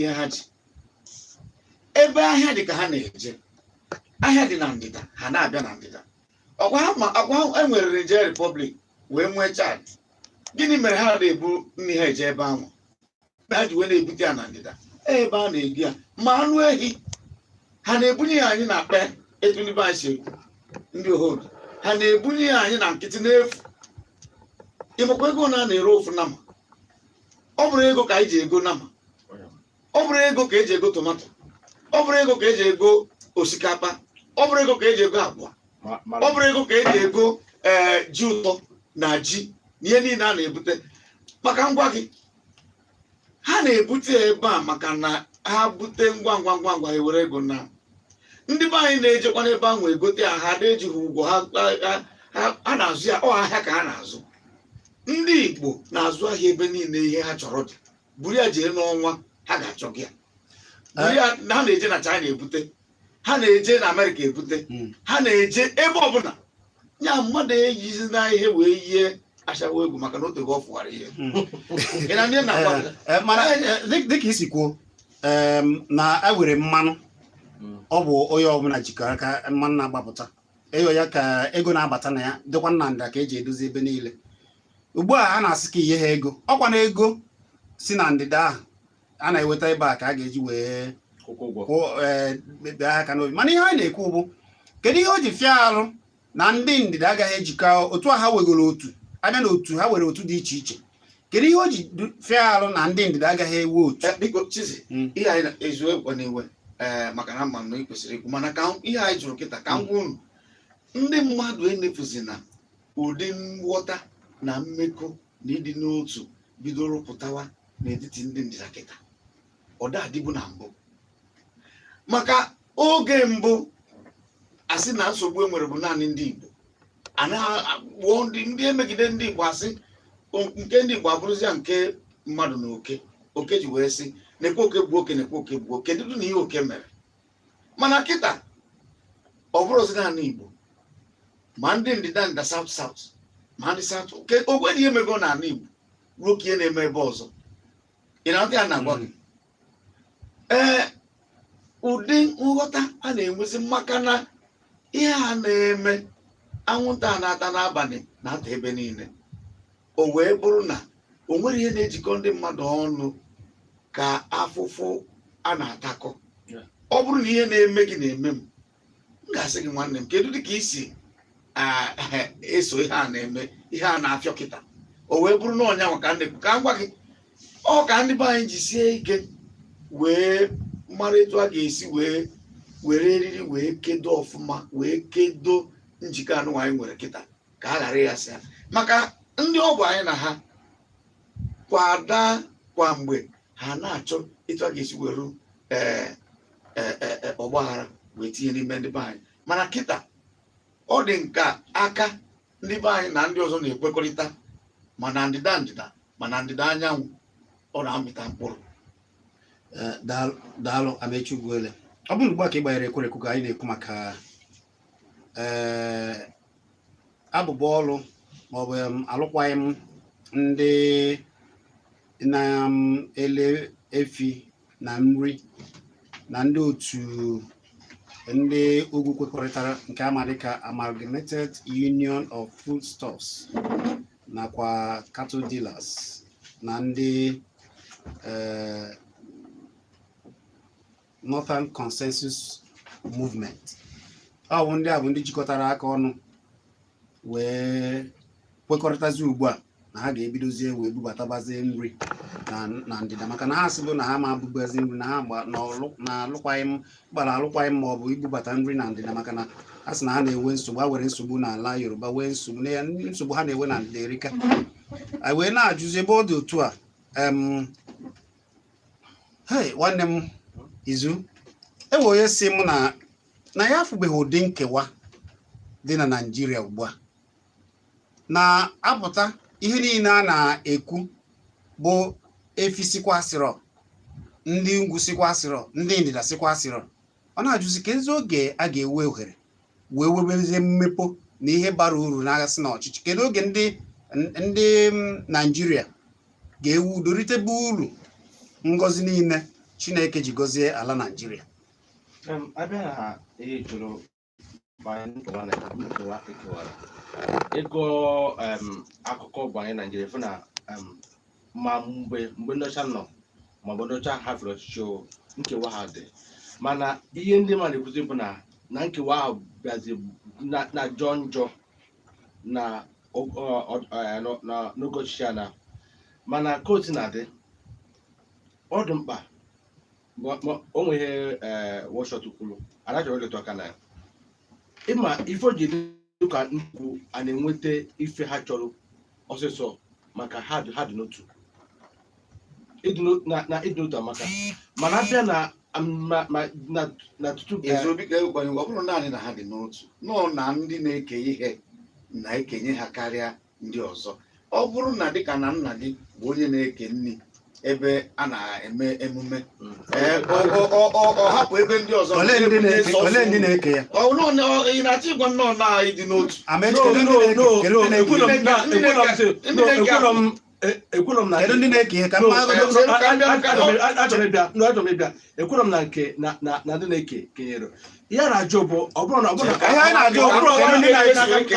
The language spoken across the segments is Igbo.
Ihe ha ji ebe ahịa dị ka ha na-eje ahịa dị na ndịda, ha na-abịa na ndịda. Ọkwa ha ma ọkwa e nwere Niger Republic wee nwee Chad. Gịnị mere ha na-ebu nri ha eje ebe ahụ ha ji wee na-ebute ya na ndịda ebe a na-egi ya? Ma anụ ehi ha na-ebunye ya anyị na akpa etu ndị be anyị si ekwu, ndị ohodo ha na-ebunye ya anyị na nkịtị n'efu. Ịmakwa ego na a na-ere ofu nama? Ọ bụrụ ego ka anyị ji ego nama, ọ bụrụ ego ka eji ego tomato, ọ bụrụ ego ka eji ego osikapa, ọ bụrụ ego ka eji ego agwa, ọ bụrụ ego ka eji ego ji ụtọ na ji na ihe niile a na-ebute. Maka ngwa gị ha na-ebute ya ebe a, maka na ha bute ngwa ngwa ngwa ngwa, ewere ego na ndị be anyị na-ejekwa n'ebe ahụ egote ya. Ha na-ejighị ụgwọ ha. Ha na-azụ ya, ọ ahịa ka ha na-azụ. Ndị Igbo na-azụ ahịa ebe niile ihe ha chọrọ dị. Buru ya jee n'ọnwa, ha ga-achọ gị ya. Buru ya na ha na-eje na China ebute, ha na-eje na Amerịka ebute, ha na-eje ebe ọbụla. Ya mmadụ eyizi na ihe wee yie ashawo egwu, maka na otego ọ fụwara ihe. Ị na ndị na-agwa gị? Mana dịka isi kwuo na e were mmanụ, ọ bụ onye ọbụla jikọrọ aka mmanụ na-agbapụta ego ya ka ego na-abata na ya dịkwa na ndịda ka eji edozi ebe niile. Ugbu a a na-asị ka ihe ha ego ọkwa na ego si na ndịda ahụ a na-eweta ebe a ka a ga-eji wee kwụọ bee aka n'obi. Mana ihe anyị na-ekwu bụ, kedu ihe o ji fịa arụ na ndị ndịda agaghị ejikọ otu a ha wegoro otu abịa na otu ha were otu dị iche iche? Kedu ihe o ji fịa arụ na ndị ndịda agaghị ewe otu? Biko Chizi, ihe anyị na-ezu ekwe n'iwe maka na ama m na ị kwesịrị ikwu, mana ka ihe anyị jụrụ kịta ka m gwa unu, ndị mmadụ enefuzi na ụdị nghọta na mmekọ na ịdị n'otu bidoro pụtawa n'etiti ndị ndịda kịta. Ọ da adịbụ na mbụ, maka oge mbụ asị na nsogbu e nwere bụ naanị ndị Igbo a na-akpụọ ndị emegide ndị Igbo, asị nke ndị Igbo abụrụzia nke mmadụ na oke oke ji wee sị nekwe oke gbuo oke, nekwe oke gbuo. Kedu na ihe oke mere? Mana kịta ọ bụrụzi naanị Igbo, ma ndị ndịda, ndịda South South, ma ndị South ke ogwe dị ihe mego n'ala Igbo ruo ka ihe na-eme ebe ọzọ. Ị na-adị ya na-agwa gị ụdị nghọta a na-enwezi, maka na ihe a na-eme anwụnta a na-ata n'abalị na-ata ebe niile. O wee bụrụ na o nwere ihe na-ejikọ ndị mmadụ ọnụ ka afụfụ a na-atakọ. Ọ bụrụ na ihe na-eme gị na-eme m, m ga-asị gị, "Nwanne m, kedu dị ka isi eso ihe a na-eme, ihe a na-afịọ kịta?" O wee bụrụ na ọnya nwa ka m na-ekwu ka m gwa gị, ọ ka ndị be anyị jisie ike wee mara etu a ga-esi wee were eriri wee kedo ọfụma, wee kedo njikọ anụ anyị nwere kịta ka a ghara ịghasị ya, maka ndị ọ bụ anyị na ha kwada kwa mgbe ha na-achọ etu a ga-esi were ee ọgbaghara wee tinye n'ime ndị be anyị. Mana kịta ọ dị nka aka ndị be anyị na ndị ọzọ na-ekwekọrịta, ma na ndịda ndịda ma na ndịda anyanwụ, ọ na-amịta mkpụrụ. Daalụ, Amechi Ugwuele. Ọ bụrụ ugbu a ka ị gbanyere ekwerekwu, ka anyị na-ekwu maka abụbọ ọrụ maọbụ alụkwaghịm ndị na-ele efi na nri na ndị otu ndị ugwu kwekọrịtara nke ama dịka Amalgamated Union of Foodstuffs nakwa Cattle Dealers na ndị Northern Consensus Movement. Ọ bụ ndị a bụ ndị jikọtara aka ọnụ wee kwekọrịtazi ugbu a na ha ga-ebidozie wee bubatabazie nri na ndịda, maka na ha sịbụ na ha ma bubazi nri na ha na alụkwaghịm gbara alụkwaghịm ma ọ bụ ibubata nri na ndịda, maka na a sị na ha na-enwe nsogbu, ha nwere nsogbu n'ala Yoruba, nwee nsogbu na ya, nsogbu ha na-enwe na ndịda erika. Anyị wee na-ajụzi ebe ọ dị otu a. Hey, nwanne m Izu, enwe onye si mụ na ya afụbeghị ụdị nkewa dị na Naịjirịa ugbu a na-apụta. Ihe niile a na-ekwu bụ efi sikwa asịrọ, ndị ugwu sikwa asịrọ, ndị ndịda sikwa asịrọ. Ọ na-ajụzi ka ezi oge a ga-ewe ohere wee webezie mmepe na ihe bara uru n'agha si na ọchịchị. Kedu oge ndị Naijiria ga-ewu udo, ritebe uru ngọzi niile Chineke ji gọzie ala Naijiria? Abịa na ihe ị jụrụ banyere nkewa na nkewa ekewara, ịgụ akụkọ banyere Naijiria, fụ na ma mgbe ndị ọcha nọ ma ọ bụ ndị ọcha hafere ọchịchị o, nkewa ha dị. Mana ihe ndị mmadụ ekwuzi bụ na nkewa ahụ bịazi na jọọ njọ na n'oge ọchịchị a na mana ka o si na-adị, ọ dị mkpa. O nwere ihe Wọshọt kwuru ana chọrọ iletụ aka na ya. Ịma ife o ji dị ka nnukwu a na-enweta ife ha chọrọ ọsịsọ maka ha dị n'otu. Na ịdị n'otu amaka, mana abịa na na tutu Ezeobi ka ekwanye, ọ bụrụ naanị na ha dị n'otu nọọ na ndị na-eke ihe na-ekenye ha karịa ndị ọzọ. Ọ bụrụ na dịka na nna gị bụ onye na-eke nri ebe a na-eme emume, ee, ọ hapụ ebe ndị ọzọ. Olee ndị na-eke ya? Ọ ị na-achọ ịgwa nnọọ na anyị dị n'otu? Amaechi, kedu ndị na-eke? Kedu ndị na-eke? Ekwuru m na Kedu ndị na-eke ihe ka mma? Achọrọ ịbịa, no, achọrọ m ịbịa. Ekwuru m na nke na ndị na-eke kenyere ihe a na-ajụ bụ ọ bụrụ na ọ bụrụ na Ihe anyị na-ajụ bụ kedu ndị na-eke?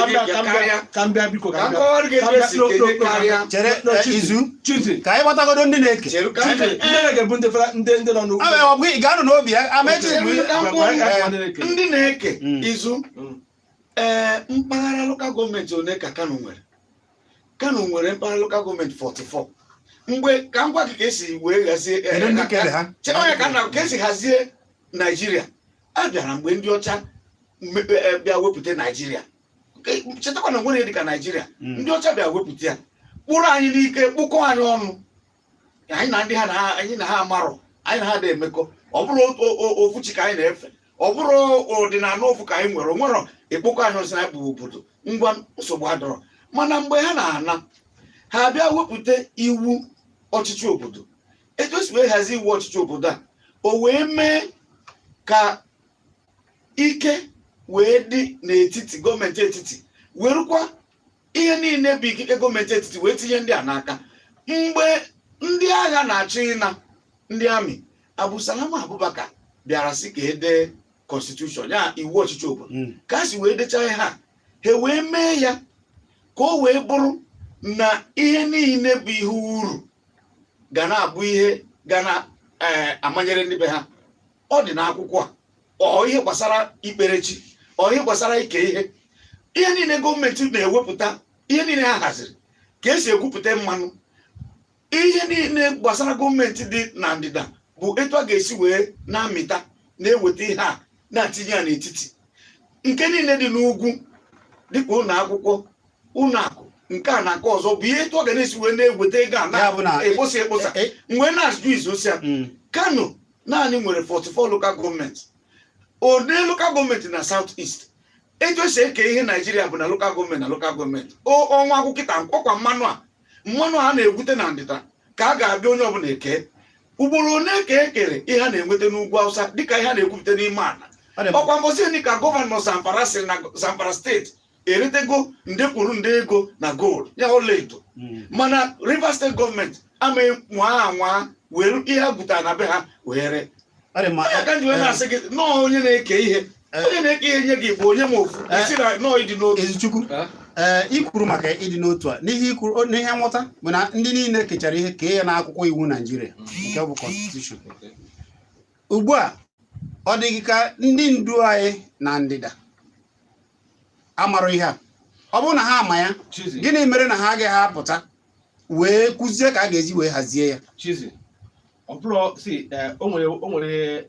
Ka m bịa, biko, ka Ka m m bịa. kọwara gị etu esi kenye karịa. Chere. No, Chizi. Izu Chizi. ka anyị gbatagodo ndị na-eke. Chere ka m Chizi, ndị na-eke bụ ndị fara ndị nọ n'ugwu. Ama ọ bụ ị ga-anọ n'obi ya, Amaechi bụ Chere ka m kwuo. Ndị na-eke. Ndị na-eke izu. Ee, mpaghara local government one ka Kano nwere? Kano nwere mpaghara local government 44. Mgbe ka m gwa gị ka esi wee hazie Kedu ndị kere ha? Chere, onye ka na ka esi hazie Naijiria a bịara mgbe ndị ọcha bịa wepụta Naijiria. Chetakwa na nwere dịka Naijiria. Ndị ọcha bịa wepụta ya, kpụrụ anyị n'ike, kpụkọ anyị ọnụ, anyị na ndị ha na ha, anyị na ha amarọ, anyị na ha dị emekọ. Ọ bụrụ ofu chi ka anyị na-efe, ọ bụrụ ọdịnala ofu ka anyị nwere, o nwere ịkpụkọ anyị ọsị na bụ obodo. Ngwa, nsogbu adọrọ. Mana mgbe ha na-ana, ha bịa wepụta iwu ọchịchị obodo. Etu esi wee hazie iwu ọchịchị obodo a, o wee mee ka ike wee dị n'etiti, gọọmenti etiti werukwa ihe niile bụ ikike gọọmenti etiti wee tinye ndị a n'aka. Mgbe ndị agha na-achọ ịna ndị amị, Abdulsalam Abubakar bịara sị ka edee constitution ya, iwu ọchịchị obodo. Ka a si wee dechaa ihe a, ha wee mee ya ka o wee bụrụ na ihe niile bụ ihe uru ga na-abụ ihe ga na amanyere ndị be ha. Ọ dị n'akwụkwọ a. Ọ ihe gbasara ikperechi, ọ ihe gbasara ike ihe, ihe niile gọọmenti na-ewepụta, ihe niile ha haziri ka esi ekwupụta mmanụ, ihe niile gbasara gọọmenti dị na ndịda bụ etu a ga-esi wee na-amịta, na-eweta ihe a, na-atinye ya n'etiti. Nke niile dị n'ugwu, dịka ụlọ akwụkwọ, ụlọ akụ, nke a na nke ọzọ, bụ ihe etu ọ ga na-esi wee na-eweta ego a Ya bụ na na-ekposa ekposa. Mgbe na-ajụ izu osi a, Kano naanị nwere 44 local government. One local government na South East. Etu esi eke ihe Naijiria bụ na local government na local government. Ọnwa akwụ kịta ọkwa mmanụ a, mmanụ a na-egwute na ndịda ka a ga-abịa onye ọbụla eke ugboro one ka e kere ihe a na-enweta n'ugwu Awụsa, dịka ihe a na-ekwupụta n'ime ala. Ọ dị mma. Ọkwa mbọsị ka gọvanọ Zamfara sịrị na Zamfara steeti eretego nde kwuru nde ego na gold ya, ọlaedo. Mana Rivers steeti gọọmenti amaghị nwa anwa were ihe ha gwutara na be ha wee ree. Ọ dị mma. Ya ka m ji wee na-asị gị nọọ onye na-eke ihe, onye na-eke ihe nye gị bụ onye ma ofu isi na nọọ ịdị n'otu. Ezichukwu, ee, ikwuru maka ịdị n'otu a, n'ihe ikwuru, n'ihe nghọta bụ na ndị niile kechara ihe kee ya n'akwụkwọ iwu Naijiria nke bụ constitution. Ugbu a, ọ dịghị ka ndị ndu anyị na ndịda amara ihe a. Ọ bụrụ na ha ama ya, Chizi. gịnị mere na ha agaghị apụta wee kụzie ka a ga-eji wee hazie ya? Chizi, ọ bụrụ si o nwere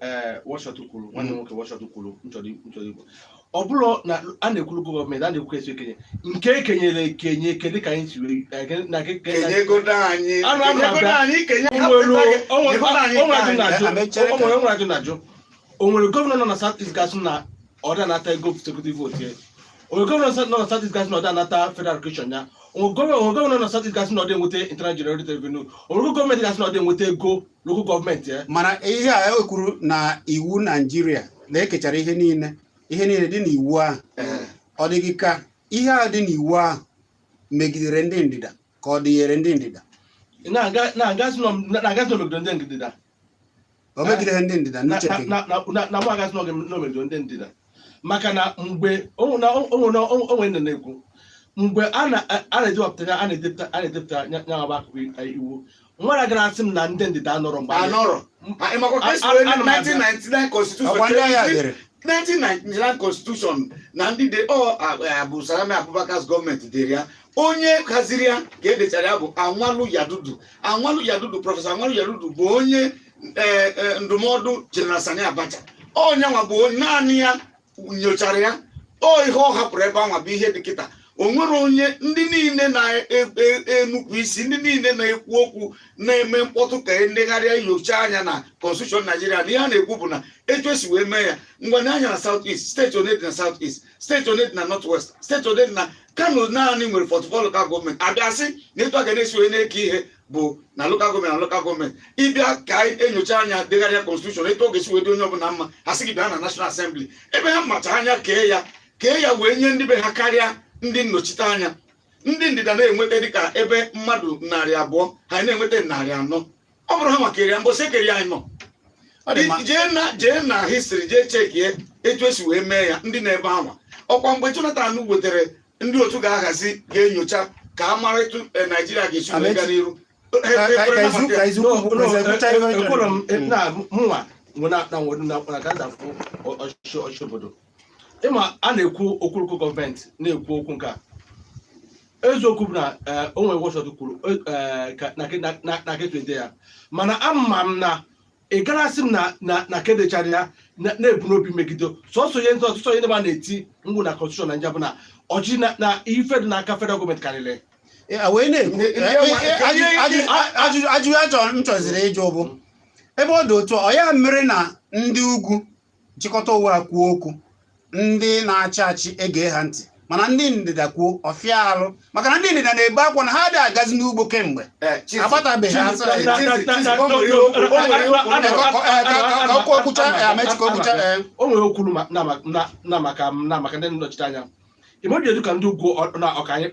Wọshọt kwuru, nwanne m nwoke Wọshọt kwuru, m chọrọ ikwu, ọ bụrụ na a na-ekwuru gọọmenti, a na-ekwu esi ekenye nke ekenyere ekenye, kedu ka anyị si wee na Kenye ego anyị. Anụ kenye ego na-abịa. anyị, kenye. O nwere o nwere Ego anyị. o nwere ajụ na-ajụ. Amechere o nwere o nwere ajụ na-ajụ. O nwere gọvanọ nọ na South East gasị na ọ da anata ego security vote ya? O nwere gọvanọ nọ na South East gasị na ọ da anata federal allocation ya? O nwere gọvanọ nọ na South East gasị na ọ da enweta internal generated revenue? O nwere gọọmenti gasị na ọ da enweta ego local gọọmenti ya? Mana ihe a e kwuru na iwu Naijiria na-ekechara ihe niile, ihe niile dị n'iwu ahụ, ọ dịghị ka ihe a dị n'iwu ahụ megidere ndị ndịda ka ọ dịnyere ndị ndịda? Na-aga na-agazi na megidere ndị ndịda. O megideghị ndị ndịda n'uche nke gị? Na mụ agaghị n'oge n'omedo ndị ndịda, maka na mgbe onwe na onwe na onwe nọ na-ekwu mgbe a na-edepụta ya, a na-edepụta ya bụ akụkụ iwu nwara gara asị m na ndị ndịda anọrọ mgbe Anọrọ. Ah, ị makwa ka esi wee Ana m abịa. 1999 constitution? Ọkwa ndị agha dere. 1999 constitution na ndị de ọ Abdulsalami Abubakar's gọọmenti dere ya. Onye haziri ya ka edechara ya bụ Anwalu Yadudu. Anwalu Yadudu, Professor Anwalu Yadudu bụ onye ndụmọdụ General Sani Abacha. Onye nwa bụ naanị ya nyochara ya. Ọ ihe ọ hapụrụ ebe anwa bụ ihe dị kịta. O nwere onye, ndị niile na-enupụ isi, ndị niile na-ekwu okwu, na-eme mkpọtụ ka elegharịa nyocha anya na constitution Naijiria, na ihe a na-ekwu bụ na etu esi wee mee ya. Ngwa, anya na South East, steeti one dị na South East, steeti one dị na North West, steeti one dị na Kano naanị nwere 44 local government. Abịa sị na etu a ga na-esi wee na-eke ihe bụ na local government, na local government. Ịbịa ka enyocha anya, degharịa constitution etu ọ ga-esi wee dị onye ọbụla mma, ha sị gị bịa na National Assembly ebe ha macha anya kee ya, kee ya wee nye ndị be ha karịa ndị nnọchite anya. Ndị ndịda na-enweta dịka ebe mmadụ 200, ha na-enweta 400. Ọ bụrụ ha maka eri ya mbọsị ekeri anyị nọ. Ọ dị mma. Jee na history, jee chekie etu esi wee mee ya. Ndị na-ebe anwa, ọkwa mgbe Jonathan wetara ndị otu ga-ahazi, ga-enyocha ka a mara etu Naijiria ga-esi wee gaa n'iru. Ka izu No, ka izu ekwucha ihe ọ chọrọ. Ekwere m na mụnwa nwe na ka nza afụ ọchịchị obodo. Ịma a na-ekwu okwurukwu gọọmenti na-ekwu okwu nke a, eziokwu bụ na o nwere wọshọt kwuru na ketu ede ya, mana ama m na ị gara asị m na kedechara ya na-ebu n'obi megide sọsọ ihe ndị ọtụtụ ihe ndị a na-eti mgbu na constitution Naịjirịa bụ na ọchịchị na ife dị n'aka federal gọọmenti karịrị. Wee na-ekwu ajụjụ a chọrọ m chọziri ịjụ bụ, ebe ọ dị otu a, ọ ya mere na ndị ugwu chịkọta ụwa a kwuo okwu, ndị na-achị achị ege ha ntị, mana ndị ndịda kwuo, ọfịa alụ, maka na ndị ndịda na-ebe akwa na ha adịghị agazi n'ugbo kemgbe agbatabeghị asọ. Ka okwu okwucha, Amechi, ka okwucha. O nwere okwuru na maka ndị nnọchite anya ime edu ka ndị ugwu na ọka anyị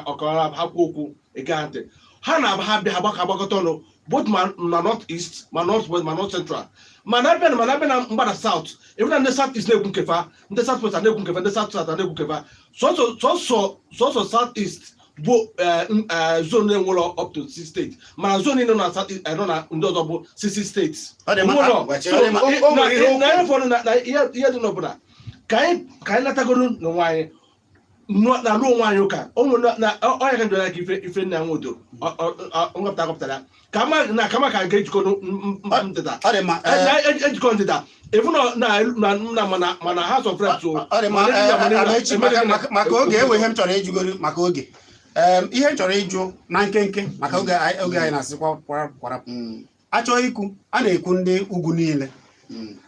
ọkara ha kwuo okwu ege ha ntị. Ha na ha bịa ha gbakọ agbakọta ọnụ, both ma na North East, ma North West, ma North Central, ma na abịa na mgbada South, ebe na ndị South East na-ekwu nkefa, ndị South West na-ekwu nkefa, ndị South South na-ekwu nkefa. Sọsọ South East bụ zone na-enwere up to six states, mana zone niile nọ na South East, nọ na ndị ọzọ bụ six states. Ọ dị mma. Nwere. Ọ dị mma. O nwere ihe o Na ihe ụfọdụ na ihe dị n'obodo a, ka anyị natagoro n'onwe anyị na alụ onwe anyị ụka. O nwere na ọnya ka njọ ya ka ife nna nwodo ngọpụta gọpụtara ka ma na kama ka nke ejikọ ndịda. Ọ dị mma. Ejikọ ndịda efu na mana House of Reps o. Ọ dị mma. Amechi, maka oge, enwe ihe m chọrọ ịjụgoro maka oge. Ihe m chọrọ ịjụ na nkenke maka oge anyị na-asịkwa kwara achọghị ikwu, a na-ekwu ndị ugwu niile,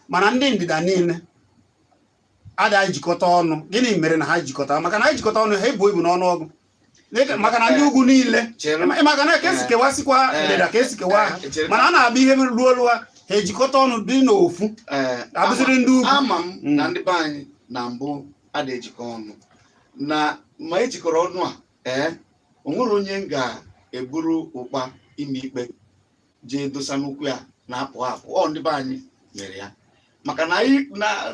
mana ndị ndịda niile ada jikọta ọnụ. Gịnị mere na ha jikọta? Maka na ha jikọta ọnụ, ha ebu ibu n'ọnụọgụ, maka na ndị ugwu niile, maka na ka esi kewasịkwa ndịda, ka esi kewa ha, mana a na-abịa ihe ruo olu ha, ha ejikọta ọnụ dị n'ofu, abụziri ndị ugwu. Ama m na ndị be anyị na mbụ a na-ejikọ ọnụ na ma ejikọrọ ọnụ a, ee, o nwere onye m ga-eburu ụkpa ime ikpe jee dosa n'ukwu ya na-apụ apụ. Ọ ndị be anyị mere ya maka na anyị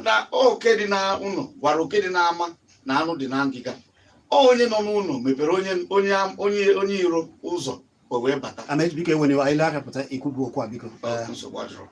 na oke dị na ụlọ gwara oke dị n'ama na anụ dị na ngịga. Ọ onye nọ n'ụlọ mepere onye iro ụzọ, o wee bata. Amechi, biko, ewene anyị lee aka pụta ikwubu okwu a, biko. Nsogbu adịrọ.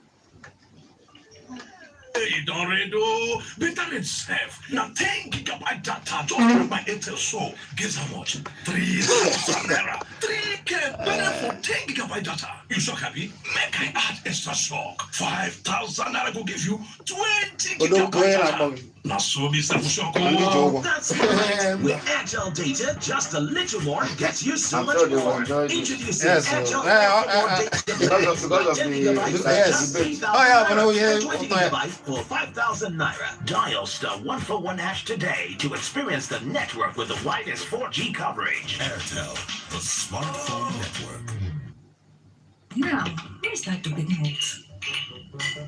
Hey, don ready oh. Better itself. Now 10 gigabyte data just through my Airtel, so guess how much? 3,000 naira. 3K better for 10 gigabyte data. You shock happy? Make I add extra shock. 5,000 naira go give you 20 Odo gigabyte onye data. na-akpọ gị? Now so me self shock. Ndị ji Oh. ụgwọ. That's right. With Airtel data, just a little more gets you so I'm much sure they will more. enjoy this. Introducing Yes, Airtel eh, more data Because of 10 the gigabytes for yes. just 3,000 Oh, yeah, but naira oh, yeah, and 20 oh, yeah. gigabytes for 5,000 naira. Dial *141# today to experience the network with the widest 4G coverage. Airtel, the smartphone network. Now, here's like the big note.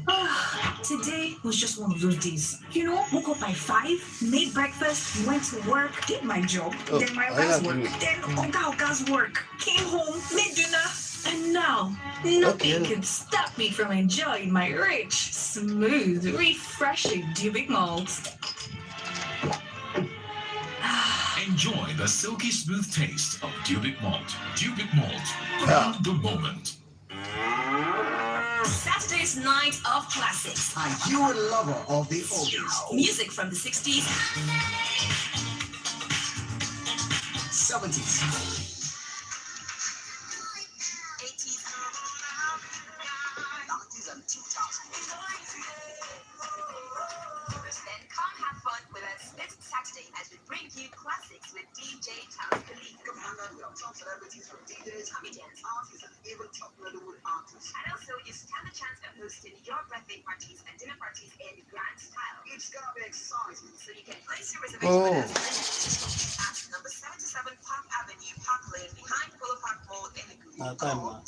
Ah, today was just one of those days. Woke up by 5, made breakfast, went to work, did my job, Oh, then my I wife's have work, you. then Oga Oga's work, came home, made dinner. And now, nothing Okay. can stop me from enjoying my rich, smooth, refreshing Dubic malt. Enjoy the silky smooth taste of Dubic Malt. Dubic Malt. Yeah. Own the moment. Saturday's night of classics. Are you a lover of the oldies? Music from the 60s, 70s, 80s, 90s, and 2000s? Then come have fun with us this Saturday as we bring you classics with DJ Charles Khalid. Come hang out with our top celebrities from DJs, Comedians. artists, and even top Hollywood artists. And also, you stand a chance of hosting your birthday parties and dinner parties in grand style. It's gonna be exciting. So you can place your reservation Oh. with us at number 77 Park Avenue, Park Lane, behind Polo Park Mall in Enugu. Na time na.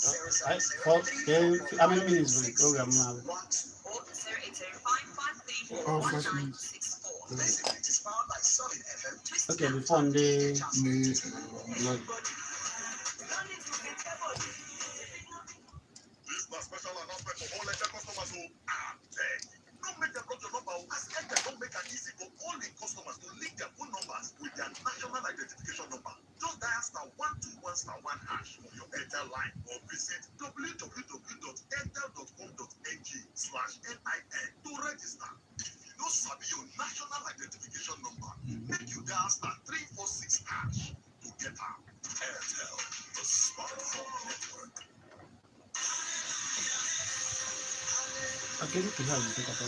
How many minutes bụ the program now? Or 08055341964. This event is powered by Solid FM. Twist Okay, out before ndị This na special announcement for all Airtel customers who are there. Don't make them block your number. oh. As Airtel don't make it easy for all the customers to link their phone numbers with their national identification number. Just dial *121*1# on your Airtel line or visit www.airtel.com.ng/NIN to register. If you no sabi your national identification number, make you dial *346# to get am. Airtel, the smartphone network. Okay, look at how you take up.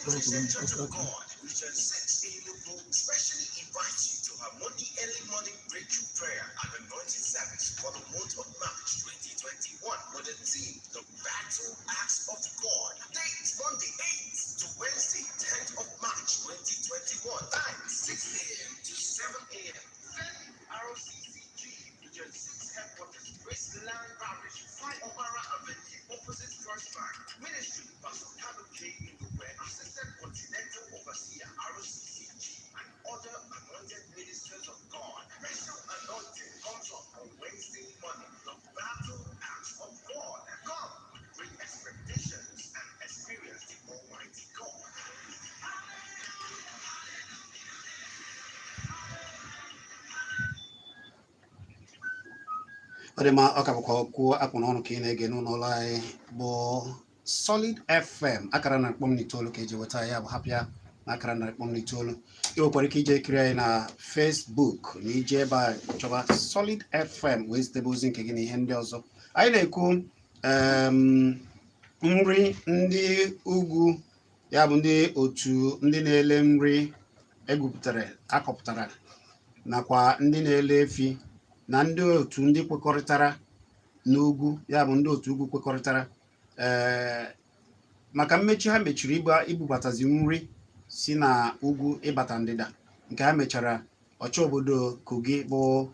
Redeemed Church of God, Region 6, Enugu, specially invites you to her Monday early morning breakthrough prayer and anointing service for the month of March 2021 with the theme, The Battle Axe of God. Date, Monday 8th to Wednesday 10th of March 2021. Time, 6 a.m. to 7 a.m. Venue, RCCG, Region 6 headquarters, Graceland Parish, 5 Omara Avenue, opposite First Bank. Ministry, Pastor Kano K. Ndukwe, Assistant Continental Overseer, RCCG, and other anointed ministers of God. Special anointing comes up on Wednesday morning. The Battle Axe of God. Come with great expectations and experience the Almighty God. Ọ dị mma, ọ ka bụkwa okwu akpụ n'ọnụ ka ị na-ege n'ụlọ ụlọ anyị bụ Solid FM, akara 100.9 ka eji weta ya bụ hapịa na akara 100.9. Ị nwekwara ike ije kiri anyị na Facebook na ije ebe a chọba Solid FM wee zitebe ozi nke gị na ihe ndị ọzọ anyị na-ekwu. Nri ndị ugwu, ya bụ ndị otu ndị na-ele nri egwupụtara akọpụtara nakwa ndị na-ele efi na ndị otu ndị kwekọrịtara n'ugwu, ya bụ ndị otu ugwu kwekọrịtara maka mmechi ha mechiri ịgba ibubatazi nri si na ugwu ịbata ndịda, nke ha mechara. Ọchị obodo Kogi bụ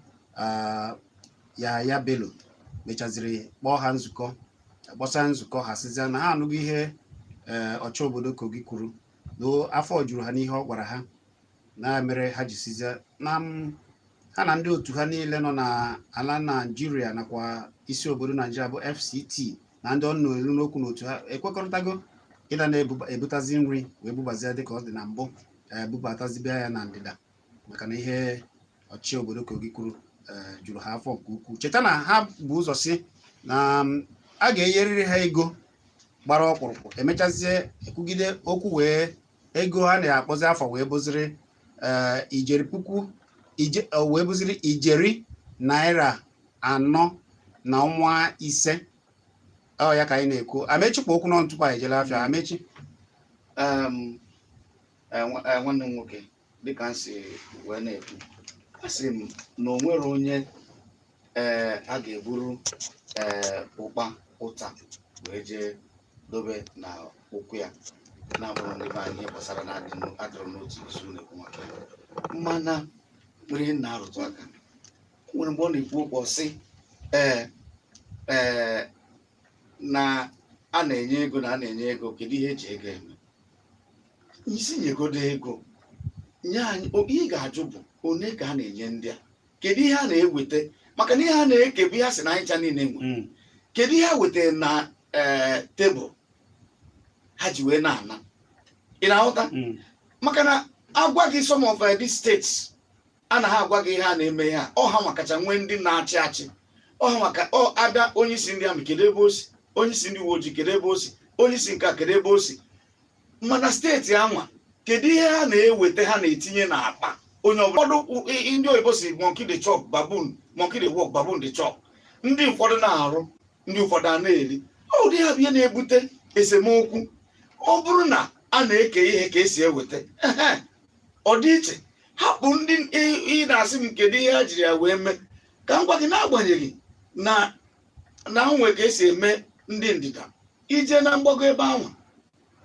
Yahaya Bello mechaziri kpọọ ha nzukọ, kpọsa nzukọ ha, sịzịa na ha anụghị ihe ọchị obodo Kogi kwuru na afọ juru ha n'ihe ọ gwara ha, na mere ha ji sizie na ha na ndị otu ha niile nọ n'ala Naijiria nakwa isi obodo Naijiria bụ FCT na ndị ọnụ elu n'okwu n'otu ha ekwekọrịtago ịda na-ebutazi nri wee bubazie dịka ọ dị na mbụ, bubatazibịa ya na ndịda, maka na ihe ọchị obodo Kogi kwuru juru ha afọ nke ukwuu. Cheta na ha bụ ụzọ si na a ga-enyerịrị ha ego gbara ọkpụrụkpụ, emechazie ekwugide okwu wee ego ha na-akpọzi afọ wee bụziri ijeri puku ije wee bụziri ijeri naira 4.5. Ọ ya ka anyị na-ekwu. Amechi, kwa okwu n'ọnụ tupu anyị ejele afịa, Amechi. Nwanne m nwoke, dịka m si wee na-ekwu, asị m na o nwere onye a ga-eburu ụkpa ụta wee jee dobe na ụkwụ ya na-abụrụ ndị be anyị ihe gbasara na adịrọ n'otu izu na-ekwu maka ya. Mana nwere ihe m na-arụtụ aka. O nwere mgbe ọ na-ekwu okwu, ọ sị ee ee na a na-enye ego, na a na-enye ego, kedu ihe eji ego eme? Isi nyegodo ego nye anyị. Ihe ị ga-ajụ bụ one ka a na-enye ndị a, kedu ihe a na-eweta? Maka na ihe a na-eke bụ ihe a sị na anyị ncha niile nwe. Kedu ihe ha wetara na tebụl ha ji wee na-ana? Ị na-aghọta? Maka na agwa gị, some of these states anaghị agwa gị ihe a na-eme. Ihe a ọha nwa kacha nwee ndị na-achị achị, ọha maka ọ abịa, onye isi ndị amị, kedu ebe o si? Onye isi ndị uwe ojii, kedu ebe o si? Onye isi nke a, kedu ebe o si? Mana steeti anwa, kedu ihe ha na-eweta, ha na-etinye n'akpa onye ọbụla? Ụfọdụ ndị oyibo si, "Monkey dey chop, baboon, monkey dey work, baboon dey chop." Ndị ụfọdụ na-arụ, ndị ụfọdụ a na-eri. Ọ ụdị ha bụ ihe na-ebute esemokwu. Ọ bụrụ na a na-eke ihe ka esi eweta ehe, ọ dị iche. Hapụ ndị ị na-asị m kedu ihe ha jiri ya wee mee, ka m gwa gị, n'agbanyeghị na nwe ka esi eme ndị ndịda ije na mgbago ebe ahụ,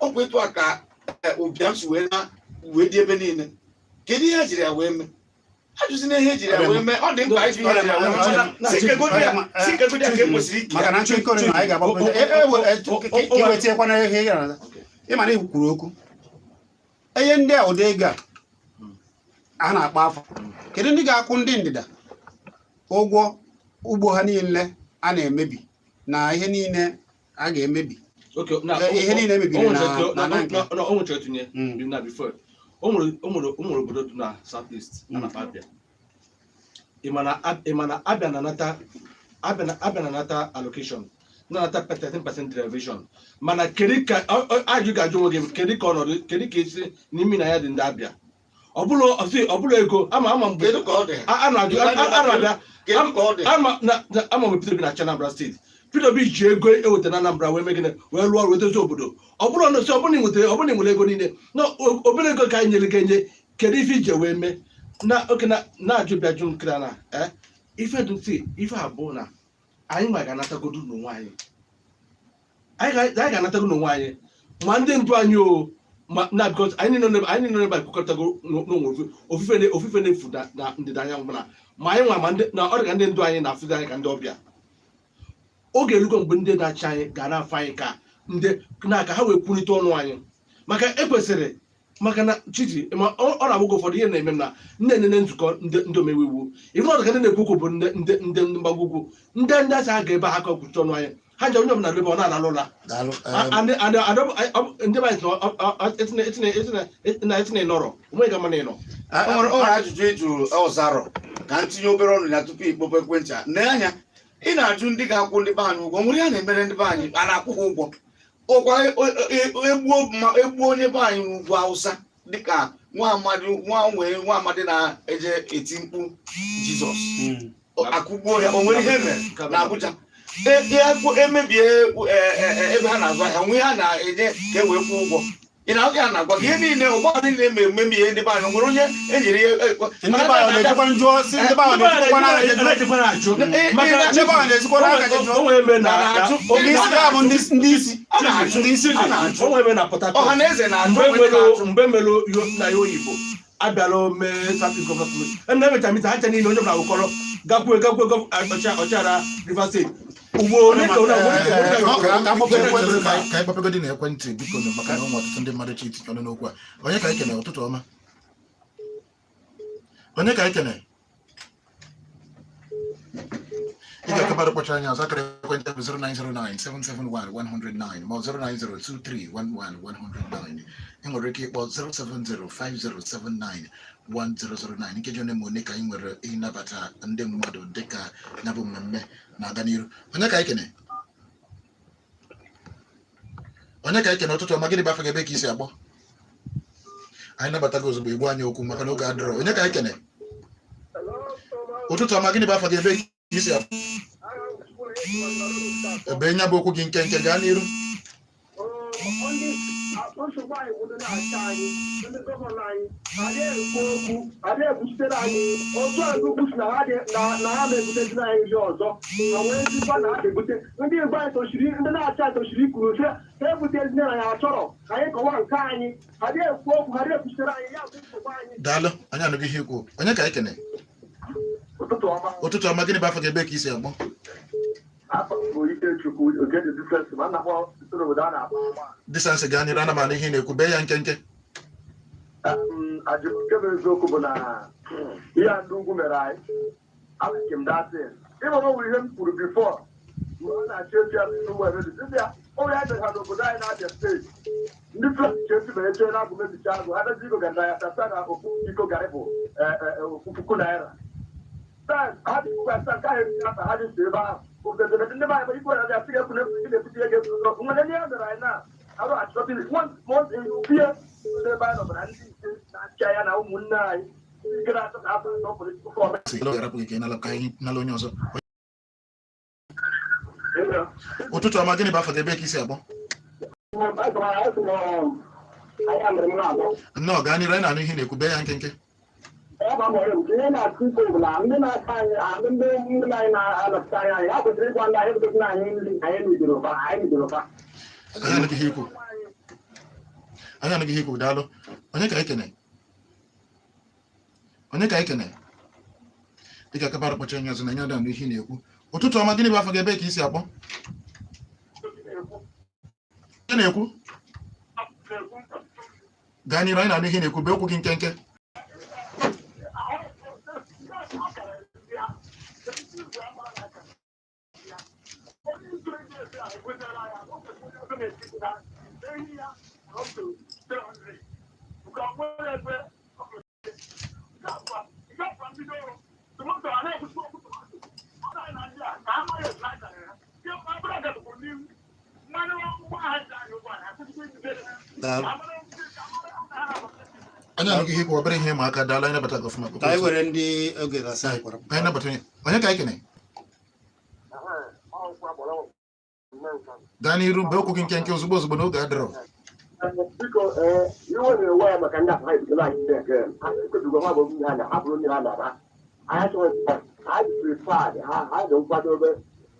ọ bụ etu a ka ụbịam si wee na wee dị ebe niile. Kedu ihe ha jiri ya wee mee? Ajụzina ihe ejiri ya wee mee. Ọ dị mkpa ịjụ ihe ejiri ya wee mee, mana si kegodi ya, si kegodi ya ka e kwesịrị ike Maka ya. na nchọ na anyị ga-agbapụ ka i wetinyekwana ihe ị gara. Ịma na kwuru okwu ihe ndị a, ụdị ego a a na-akpọ afọ, kedu ndị ga-akwụ ndị ndịda ụgwọ ugbo ha niile a na-emebi na ihe niile a ga-emebi? Okay, na Ihe niile mebiri o nwere na nke. O nwere tinye na before o nwere obodo dị na South East a na-akpọ Abia. Ị ma na Abia na-anata, Abia na-anata allocation, na-anata 13% derivation, mana kedu ka ajụ ga-ajụ onwe gị, kedu ka ọnọdụ, kedu ka esi n'imi na ya dị ndị Abia? Ọ bụrụ ọsị, ọ bụrụ ego ama ama mgbe Kedu ka ọ dị? A na-ajụ a na-abịa. Kedu ka ọ dị? Ama na ama mgbe Peter Obi na-achị Anambra Steeti, Peter Obi ji ego eweta na Anambra wee mee gịnị? Wee rụọ ọrụ, wee dozie obodo. Ọ bụrụ na sị, ọ bụrụ na ị nwetara, ọ bụrụ na ị nwere ego niile na obere ego ka anyị nyere gị enye, kedu ife ije wee mee na oke na na-ajụ bịa jụ nkiri na ife dị ntị ife abụọ na anyị nwa ga-anatagodu n'onwe anyị. Anyị ga-anatago n'onwe anyị, ma ndị ndu anyị o ma na, because anyị niile nọ n'ebe a kwekọrịtago n'onwe ofufe na-efu na ndịda anyanwụ na ma anyị nwa ma ndị na ọ dị ka ndị ndu anyị na-afụzi anyị ka ndị ọbịa. Oge erugo mgbe ndị na-achị anyị ga na-afụ anyị ka ndị na ka ha wee kwurịta ọnụ anyị, maka ekwesịrị maka na chiji ma ọ na-abụghị ụfọdụ ihe na-eme m na ndị enene nzukọ ndị omeiwu iwu, ife ọdụ ka ndị na-ekwu okwu bụ ndị mgbago ugwu, ndị asị ha ga ebe ha ka kwuchite ọnụ anyị, ha ji onye ọbụla ebe ọ na-alalụ ụla. Daalụ. Ndị be anyị sị na etinye nọrọ onweghị ga-ama na ịnọ. O nwere ajụjụ ị jụrụ ọzarọ, ka m tinye obere ọnụ ya tupu ikpope ekwentị a. Nee anya, ị na-ajụ ndị ga-akwụ ndị be anyị ụgwọ. Nwere ihe a na-emere ndị be anyị, a na-akwụ ha ụgwọ ụkwa egbuo onye be anyị n'ugwu Awụsa, dịka nwa amadi, nwa nwee nwa amadi na-eje eti mkpu Jizọs, akụgbuo ya. O nwere ihe mere na Abuja? Emebie ebe ha na-azụ ahịa, nwee ha na-enye ka e wee kwụọ ụgwọ. Ị na oge a na-agwa gị ihe niile, ụgbọala niile eme ememe ihe ndị be anyị, o nwere onye enyere ihe Ndị be anyị na-ejekwa njụọ si ndị be anyị na-ejikwa n'aka na-ejikwa na-ajụ maka Ndị be anyị na-ejikwa n'aka jụọ. O nwere ebe na Na-ajụ. Ndị isi ga bụ ndị isi. A na-ajụ. Ndị isi. A na-ajụ. O nwere ebe na Port Harcourt Ọha na eze na-ajụ mgbe onwe ndị mere na-ajụ. Mgbe mere na ya oyibo abịala mee South East Governors Meeting, na emecha meeting ha ncha niile, onye ọbụla wụkọrọ gakwue ọchịagha Rivers Steeti ugbo ole ka Ka akpọpụ ekwentị. Ka anyị kpọpegodi na ekwentị, biko nụ, maka na ụmụ ọtụtụ ndị mmadụ chi itinye ọnụ n'okwu a. Onye ka anyị kene? Ụtụtụ ọma. Onye ka anyị kene? Ị ga-akabara kpọchara anyị azụ. Akara ekwentị bụ 0909 771 109 ma ọ 0902311 109. Ị nwere ike ịkpọ 0705079 1009. Nkeji one ma one ka anyị nwere ịnabata ndị mmadụ dịka ya bụ mmemme na-aga n'iru. Onye ka anyị kene? Onye ka anyị kene? Ụtụtụ ọma. Gịnị bụ afa gị, ebe ka isi akpọ anyị? Nabata gị ozugbo, igbu anyị okwu maka na oge adịrọ. Onye ka anyị kene? Ụtụtụ ọma. Gịnị bụ afa gị, ebe ka isi akpọ? Ebe nya bụ okwu gị nkenke, gaa n'iru. Nsogbu anyị bụ ndị na-achị anyị, ndị gọvanọ anyị adịghị ekwu okwu, adịghị ekwuchitere anyị. Otu a ndị ugwu si na ha na ha na-ebuteziri anyị ihe ọzọ, ha wee zikwa na ha ga-ebute. Ndị Igbo anyị tosiri, ndị na-achị anyị tosiri ikwuru sị ha ebutezina na ya achọrọ ka anyị kọwa nke anyị. Ha adịghị ekwu okwu, ha adịghị ekwuchitere anyị. Ya bụ nsogbu anyị. Daalụ, anyị anụghị ihe ikwu. Onye ka anyị kene? Ụtụtụ ọma. Ụtụtụ ọma. Gịnị bụ afa gị, ebe ka isi akpọ? Afọ bụ Ikechukwu Ogedu Difensi, ma na-akpọ usoro obodo a na-akpọ Agba. Disansị, gaa n'iru. Ana m anụ ihe ị na-ekwu, bee ya nkenke. Ajụ nke bụ eziokwu bụ na ihe a ndị ugwu mere anyị. Alike m datin ịma ọ nwere ihe m kwuru before mgbe ọ na-achị echi ya n'ụgbọ ebe dị ya o ya mere ha n'obodo anyị na-abịa steeti ndị Fulani chi echi mere echee na-agụ mebicha agụ ha dozi iko gara ya tata na ofu iko garị bụ ofu puku naira. Taa ha dị ugbu a taa nke ahụ esi ata ha dị si ebe ahụ obodo ndị be anyị ikwe na asị ga-ekwu na na-ebute ego ego nwere ndị ya mere anyị na arụ achọta ihe ebe anyị nọ bụ na ndị ise na-achị anya na ụmụnne anyị ndị gara achọ ka afọ atọ political form. Sị ga-arapụ gị ka ị nala, ka anyị nala onye ọzọ. Ụtụtụ ọma. Gịnị bụ afọ gị, ebe ka isi akpọ? Nnọọ, gaa n'iru, anyị na-anụ ihe ị na-ekwu. Bee ya nkenke. Ihe na-atụ ikpe bụ na ndị na-aka anyị, ndị anyị na-anọchite anya anyị, ha kwesịrị ịgwa ndị anyị ebutozi anyị nri anyị nidoro fa, anyị nidoro fa. Anyị anụghị ihe ikwu, anyị anụghị ihe ikwu. Daalụ. Onye ka anyị kene? Onye ka anyị kene? Dịka akabara kpọcha onye ọzọ na anyị ada anụ ihe ị na-ekwu. Ụtụtụ ọma. Gịnị bụ afọ gị, ebe ka isi akpọ? Onye na-ekwu? Gaa n'iru, anyị na-anụ ihe ị na-ekwu. Bee okwu gị nkenke. Daalụ. Anyị anụghị ihe ikwu, obere ihe ịma aka. Daalụ, anyị nabata gị ọfụma. Ka anyị were ndị oge na-asị anyị kwara. Ka anyị nabata onye. Onye ka anyị kene? Gaa n'iru, bee okwu gị nkenke, ozugbo ozugbo, n'oge adịrọ. Biko, ee, iwe na-ewe ya maka ndị afọ ha ebidola anyị eke ha ekwebigo ha bụ ndị ha na hapụrụ ndị ha nara anyị achọghị ha dị prepared, ha dị nkwadobe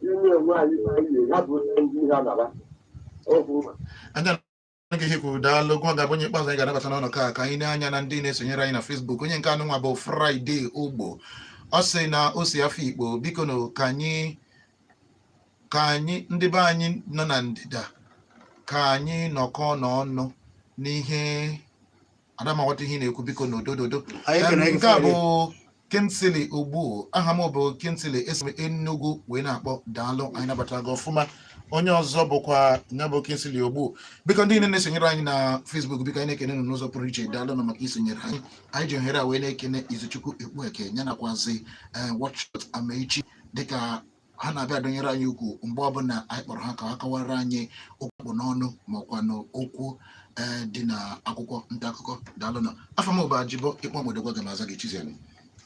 inye onwe anyị ife anyị ga-eri, ha bụ ndị ha nara okwu. Anyị anụghị ihe ikwu. Daalụ. Gụọ ga-abụ onye ikpeazụ anyị ga-anabata n'ọnọkọ a. Ka anyị na-anya na ndị na-esonyere anyị na Facebook. Onye nke anụnwa bụ Friday Ogbo. Ọ sị na o si afọ Ikpo. Biko nụ, ka anyị ndị be anyị nọ na ndịda, ka anyị nọkọ n'ọnụ n'ihe adamaghọta ihe ị na-ekwu. Biko, n'odododo. Anyị kene gị. Nke a bụ Friday. Kinsley Ogbu. Aha m bụ Kinsley, esi m Enugu wee na-akpọ. Daalụ, anyị nabatara gị ọfụma. Onye ọzọ bụkwa ya bụ Kinsley Ogbu. Biko, ndị niile na-esonyere anyị na Facebook, biko, anyị na-ekene unu n'ụzọ pụrụ iche. Daalụ nụ maka isonyere anyị. Anyị ji ohere a wee na-ekene Izuchukwu Ekpueke ya nakwazi Watchot Amaechi, dịka ha na-abịa adọnyere anyị ukwu mgbe ọbụla anyị kpọrọ ha ka ha kọwara anyị okwu n'ọnụ ma ọkwanụ okwu dị na akwụkwọ nta akụkọ. Daalụ nụ. Afọ m bụ Ajibọ ịkpọ obodo gwa gị ma aza gị Chiziani.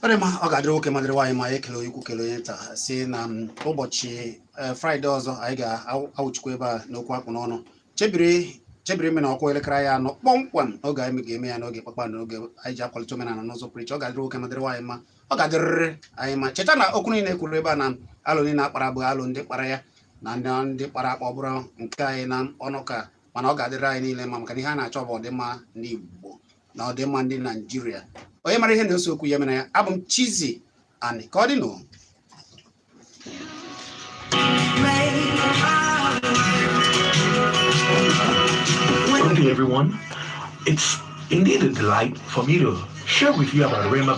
Ọ dị mma, ọ ga-adịrị nwoke ma dịrị nwaanyị ma. Anyị ekele onye ukwu, kele onye nta, si na ụbọchị Fraịde ọzọ anyị ga-awụchikwa ebe a n'okwu akpụ n'ọnụ. Chebiri chebiri ime na ọkụ elekere ya 4 kpọmkwem oge anyị ga-eme ya n'oge kpakpando, n'oge anyị ji akwalite omenala n'ụzọ pụrụ iche. Ọ ga-adịrị nwoke ma dịrị nwaanyị mma, ọ ga-adịrịrị anyị mma. Cheta na okwu niile kwuru ebe a na alụ niile akpara bụ alụ ndị kpara ya na ndị kpara akpa, ọ bụrụ nke anyị na ọnụ ka mana ọ ga-adịrị anyị niile mma, maka na ihe a na-achọ bụ ọdịmma ndị Igbo na ọdịmma ndị Naijiria. Onye mara ihe na-ese okwu ya mere ya. Abụ m Chizzy Ani. Ka ọ dị nụ. Good day, everyone. It's indeed a delight for me to share with you about Rhema.